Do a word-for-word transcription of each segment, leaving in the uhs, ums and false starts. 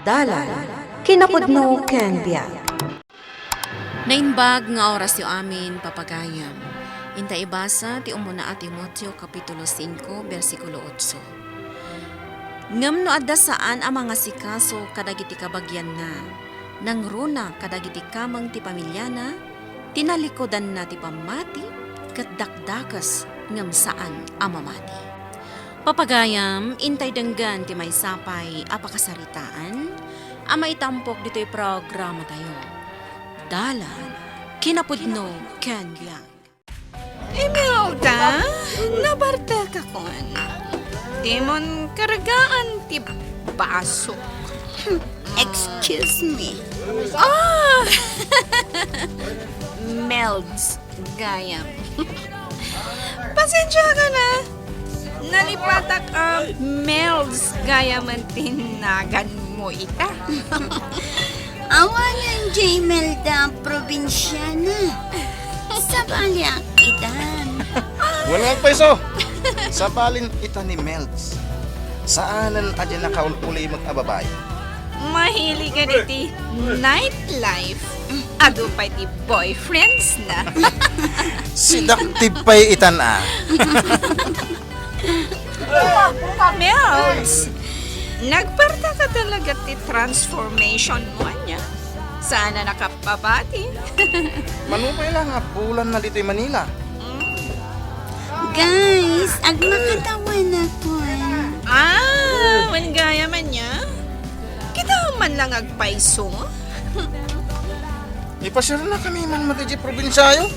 Dalan, kinapudno ken biag. Naimbag nga orasyo amin, papagayam. Inta ibasa ti umuna a Timoteo kapitulo singko, bersikulo otso. Ngem no adda saan a mangasikaso kadagiti kabagianna, nangruna kadagiti kameng ti pamiliana, tinalikudanna ti pammati ket dakdakes ngem saan a mamati. Papagayam, intay denggen ti maysa pay a pakasaritaan a maitampok ditoy programatayo. Dalan, kinapudno, ken biag. Imelda, nabartekakon. Dimon kargaan ti basok. Excuse me. Ah! Melds, gayam. Pasensya ka na. Nalipatak a Melds, gayam ti naganmo ita. Awanen, Imelda, probinsiana. Sabaliak itan. Wen nga agpayso. Sabalin ita ni Melds. Saanen a diay nakaul-ulimek a babai. Mahilig ka iti nightlife. Adu pay ti boyfriends na. Seductive pay itan a. Melds, nagparta ka talaga ti transformation mo, ania? Saan a nakapabati? Mano pay la nga bulan na ditoy Manila. Mm. Guys, agmakatawanakon. Ah, wen gayam ania? Kita man lang agpayso. Ipasiarnakami man met idiay probinsiayo.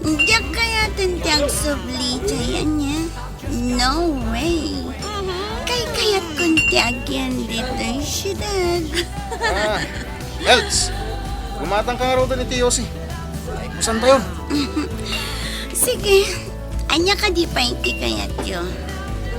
Diak kayaten ti agsubli idiay, ania? No way. Mhm. Kaykayatkon ti agian ditoy siudad. Ah, Melds, gumatangka ngaruden iti Yossi. Ay, kusantayon. Sige, ania kadi pay ti kayatyo?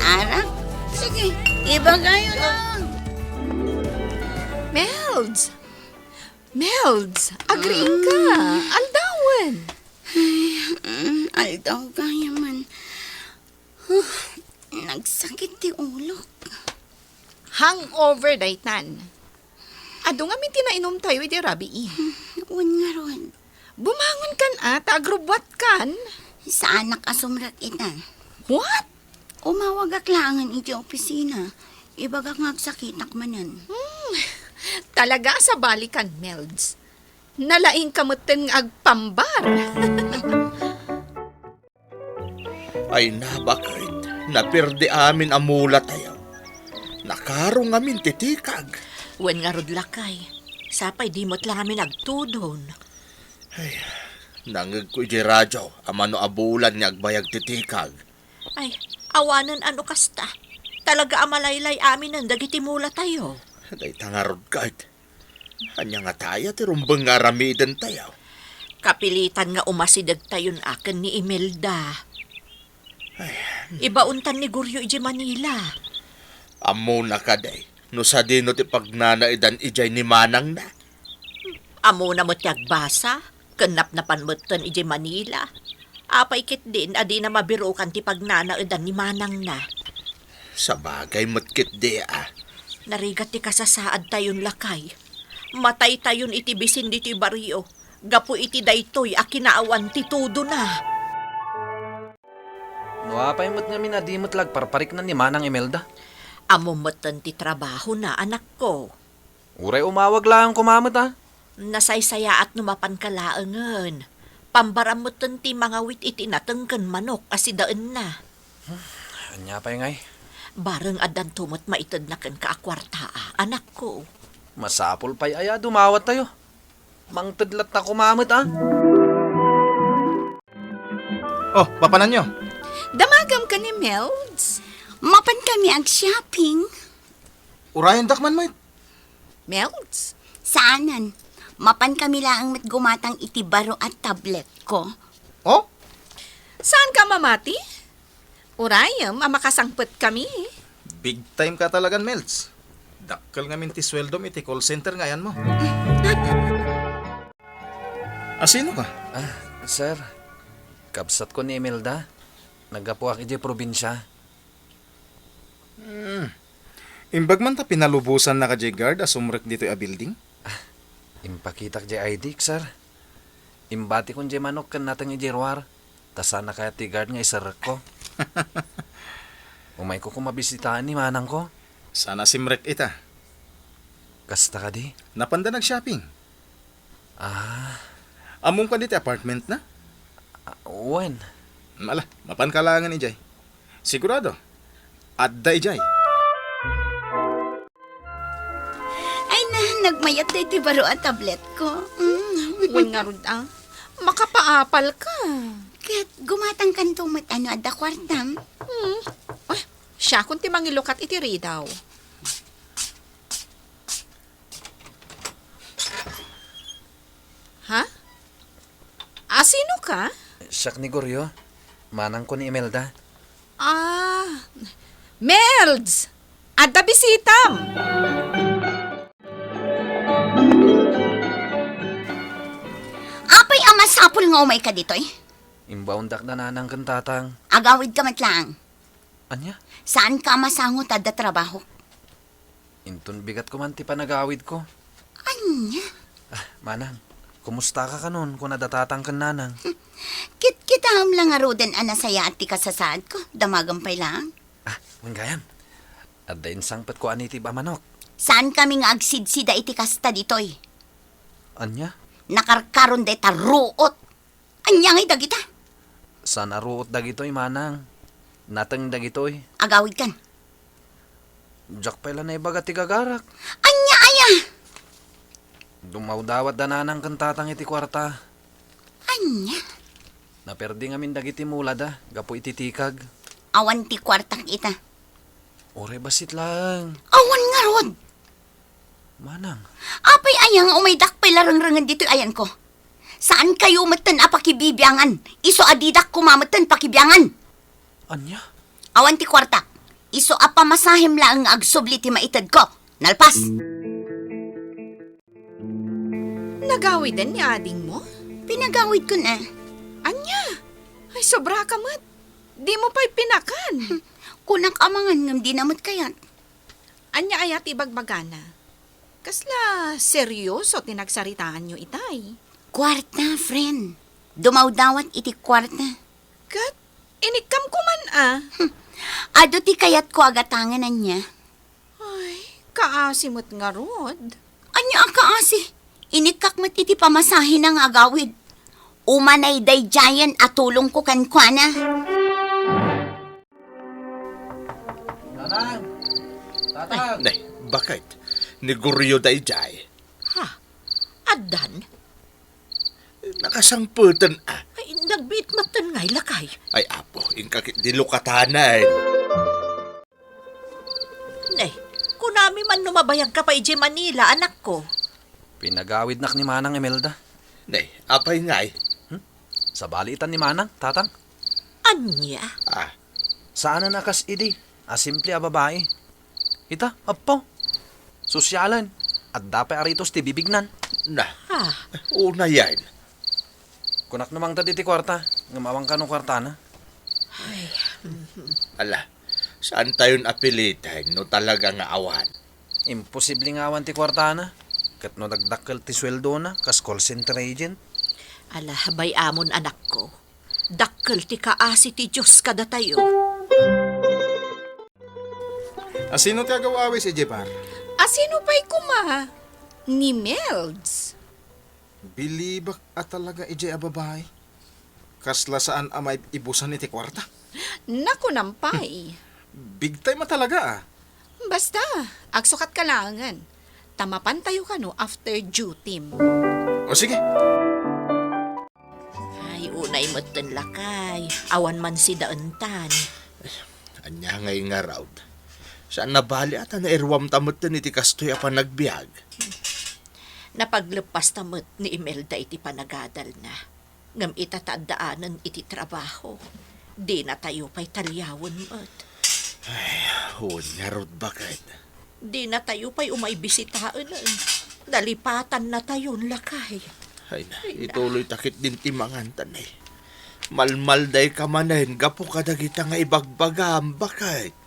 Arak? Sige, ibagayo lang. Melds! Melds, agriingka. Mm. Aldawen. Ay, mm, aldaw gayam man. Huh, nagsakit ti ulok. Hangover daytan. Adu ngamin ti nainumtayo idi rabii. Wen ngarud. Bumangonkan a, ta agrubbuatkan. Saanak a sumrek ita. What? Umawagak laengen iti opisina. Ibagak nga agsakitak manen. Hmm, talaga a sabalikan, Melds. Nalaingka metten nga agpambar. Ay, nabaket, naperdi amin a mulatayo. Nakaro ngamin ti tikag. Wen ngarud, lakay, sapay di met la ngamin agtudon. Ay, nangngegko idiay radio a mano a bulan nga agbayag ti tikag. Ay, awanen a no kasta. Talaga a malaylay-aminen dagiti mulatayo. Dayta ngarud ket. Ania ngata aya ti rumbeng nga aramidentayo? Kapilitan nga umasidegtayon a ken ni Imelda. Ay. Ibaontan ni Goryo idiay Manila. Ammona kadi no sadino ti pagnanaedan idiay ni manangna? Ammona met ti agbasa, ken napnapan metten idiay Manila. Apay ketdin a dina mabirukan ti pagnanaedan ni manangna? Sabagay met ketdi a. Narigat ti kasasaadtayon, lakay. Mataytayon iti bisin ditoy barrio, gapu iti daytoy a kinaawan ti tudona. No apay met ngamin a di met la agparparikna ni Manang Imelda? Ammom metten ti trabahona, anakko. Uray umawag laeng koma met a. Nasaysayaat no mapanka laengen. Pambaram metten ti mangawit iti nateng ken manok a sidaenna. Hmm, ania pay ngay? Bareng addanto met maitedna kenka a kuarta a, anakko. Masapul pay aya a dumawattayo. Mangted latta koma met a. Oh, papananyo? Damagam ken ni Melds. Mapankami ag-shopping. Urayendak man met. Melds? Saanen. Mapankami laeng met gumatang iti baro a tabletko. Oh? Saanka mamati? Urayem a makasangpetkami. Big time ka talagan, Melds. Dakkel ngamin ti sueldom iti call center nga ayanmo. A sino ka? Ah, sir. Kabsatko ni Imelda. Naggapuak idiay probinsia. Hmm. Imbag man ta pinalubosannaka diay guard a sumrek ditoy a building? Impakitak diay I D, sir. Imbatikon diay manok ken nateng idiay ruar, ta saan a kayat ti guard nga iserrekko. Umayko koma bisitaen ni manangko. Saan a simrek ita? Kasta kadi? Napanda nag-shopping. Ah. Ammom kadi ti apartment na? Ah, wen. Ala, mapanka laengen idiay. Sigurado, adda idiay. Ay na, nagmayat daytoy baro a tabletko. Mm. Wen ngarud, ah. Makapaapalka. Ket gumatangkanto met no adda kuartam. Hmm. Ay, siakon ti mangilukat iti ridaw. Ha? A, sinoka? Siak ni Goryo. Manangko ni Imelda. Ah, Melds! Adda bisitam! Apay a masapul nga umayka ditoy? Imbaondak da nanang ken tatang. Agawidka met laeng. Ania? Saanka a masango ta adda trabahok. Inton bigatko man ti panagawidko. Ania? Ah, manang, kumustaka kanon kuna da tatang ken nanang? Kitkitaem la ngaruden a nasayaat ti kasasaadko, damagem pay laeng. Ah, wen gayam. Adda insangpetko a native a manok. Saankami nga agsidsida iti kasta ditoy. Ania? Nakarkaron dayta ruot. Ania ngay dagita? Saan a ruot dagitoy, manang. Nateng dagitoy. Agawidkan. Diak pay la naibaga ti gagarak. Ania aya? Dumawdawat da nanang ken tatang iti kuarta. Ania? Naperdi ngamin dagiti mulada gapu iti tikag. Awan ti kuartak ita. Uray bassit laeng. Awan ngarud. Manang. Apay aya nga umaydak pay la rengrengen ditoy ayanko? Saankayo metten a pakibibiangan, isu a didak koma metten pakibiangan. Ania? Awan ti kuartak. Isu a pamasahem laeng nga agsubli ti maitedko. Nalpas! Nagawiden ni adingmo? Pinagawidkon a. Ania? Ay, sobraka met. Dimo pay pinakan. Kunak amangan ngem dina met kayat. Ania aya ti ibagbagana? Kasla seryoso ti nagsaritaanyo itay? Kuarta, friend. Dumawdawat iti kuarta. Ket inikkamko man a. Hmm. Adu ti kayatko a gatangen ania. Ay, kaasi met ngarud. Ania a kaasi? Inikkak met iti pamasahena nga agawid. Umanay daydiayen a tulongko kenkuana. Nanang! Tatang! Nay, nay, baket. Ni Goryo daydiay. Ha? Addan? Nakasangpeten a. Ay, nagbiit metten ngay, lakay. Ay, apo, inka ket di lukatanen. Nay, kunami man no mabayagka pay idiay Manila, anakko. Pinagawidnak ni Manang Imelda. Nay, apay ngay? Hmm? Sabali itan ni Manang, Tatang. Ania? Ah. Saanen a kas idi, a simple a babai. Ita, appo. Sosialen. Adda pay aritos ti bibignan. Na. Ah. Unayen. Kunak no mangted iti kuarta, ngem awan kano kuartana. Ay. Ala, saan tayon apiliten no talaga nga awan? Imposible nga awan ti kuartana. Ket no dagdakkel ti sueldona, kas call center agent. Ala, bay-amon, anakko. Dakkel ti kaasi ti Dios kadatayo. Asino ti agaw-awis idiay bar? Asino pay koma? Ni Melds. Bilibak a talaga idiay a babai. Kasla saan a maibusan iti kuarta. Naku, nampay. Big time a talaga, ah. Basta, agsukatka laengen. Ta mapantayo kano after duty. O sige. Ay, unay metten, lakay. Awan man sidaentan. Ania ngay ngarud? Saan a bali a ta nairuamta metten iti kastoy a panagbiag. Napagleppasta met ni Imelda iti panagadalna. Ngem ita ta addaanen iti trabaho, dinatayo pay taliawen met. Ay, wen ngarud, baket. Dinatayo pay umay bisitaen. Nalipatannatayon, lakay. Ay na, ay na. Ituloyta ketdin ti mangan, ta nay, malmaldayka manen gapu kadagita nga ibagbagam, baket.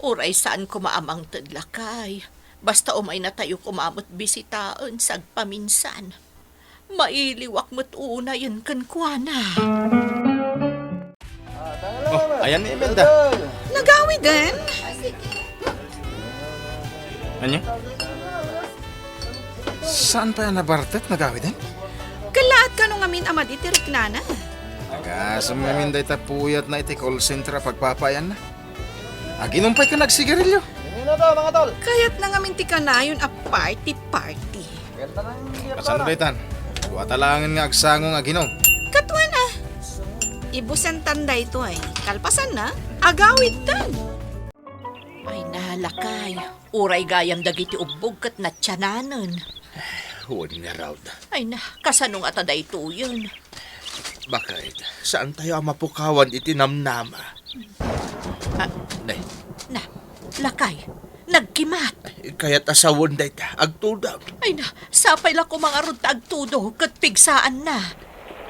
Uray saan koma a mangted, lakay. Basta umaynatayo koma met bisitaen sagpaminsan. Mailiwak met unayen kenkuana. Oh, ayan ni Imelda. Nagawiden? Ania? Saan pay a nabartek, nagawiden? Kallaat kano ngamin a madi ti riknana. Agasem ngamin dayta puyatna iti call center a pagpapaayanna. Aginom pay ken agsigarilyo. Kayatna ngamin ti kanayon a party-party. Kasano daytan? Duata laengen nga agsango nga aginom. Katuana. Ibusentan daytoy. Kalpasanna, agawidtan. Ay, lakay. Uray gayam dagiti ubbog ket natiananen. Wen ngarud. Ay, kasano ngata daytoyen? Baket, saantayo a mapukawan iti namnama. Ah, Nay. Na, lakay, nagkimat. Kayat a sawen dayta, agtudok. Ay, sapay la koma ngarud ta agtudok ket pigsaanna.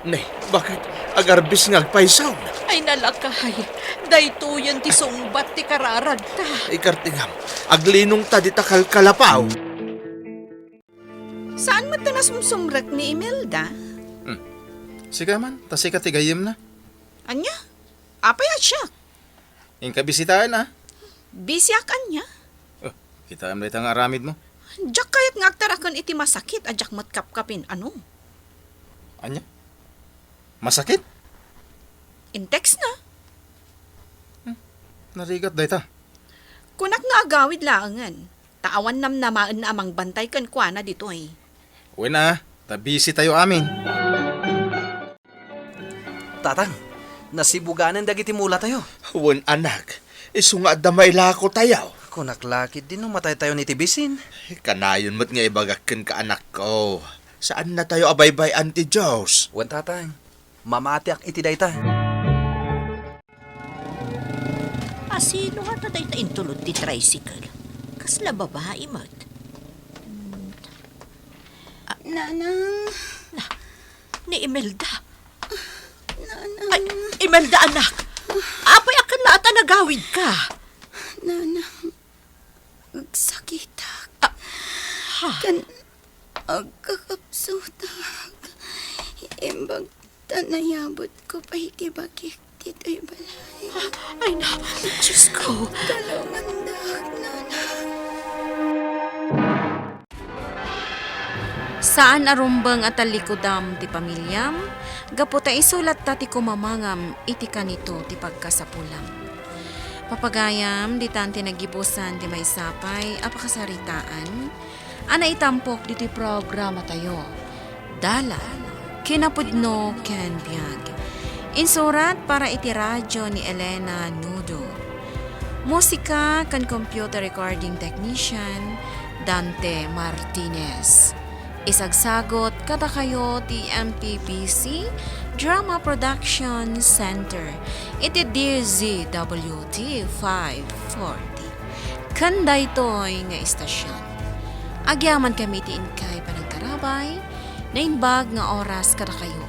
Nay, baket, agarbis nga agpaysaw. Ay, lakay, daytoyen ti sungbat ti kararagta. Ikartingam, aglinongta dita kalkalapaw. Saan met ta nasumsumrek ni Imelda? Hmm. Sika man, ta sika ti gayyemna. Ania? Apay a siak? Inka bisitaen, a? Bisiak ania? Oh, kitaem dayta nga aramidmo. Diak kayat nga agtaraken iti masakit a diak met kapkapin, ano? Ania? Masakit? Intexna. Hmm, narigat dayta. Kunak nga agawid laengen. Ta awan namnamaenna a mangbantay kenkuana ditoy. Wen a, ta busy tayo amin. Tatang, nasibuganen dagiti mulatayo. Wen, anak, isu nga adda mailako tayo. Kunak la ketdi no matay tayo iti bisin. Kanayon met nga ibagak kenka, anakko. Saanna tayo a baybay-an ti Dios. Wen, Tatang, mamatiak iti dayta. Asino ngata dayta intulod ti tricycle? Kasla babai met. Hmm. Ah, Nanang. Na, ni Imelda. Nanang. Ay, Imelda, anak. Apay a ket laeng a nagawidka? Nanang, agsakitak. Ah, ha? Ken agkakapsutak. Imbag ta nayabutko pay ti bagik ditoy balay. Ay, na, Diyos ko. Tulongandak, Nanang. Saan a rumbeng a tallikudam ti pamiliam, gapu ta isu latta ti kumamangam iti kanito ti pagkasapulam. Papagayam, ditan ti naggibusan ti maysa pay a pakasaritaan a naitampok ditoy programatayo, Dalan, Kinapudno ken Biag. Insurat para iti radyo ni Elena Nudo. Musika ken computer recording technician, Dante Martinez. Isagsagot kadakayo ti M P B C Drama Production Center iti D Z W T five forty. Ken daytoy nga istasion, agyamankami ti inkay panagtarabay, naimbag nga oras kadakayo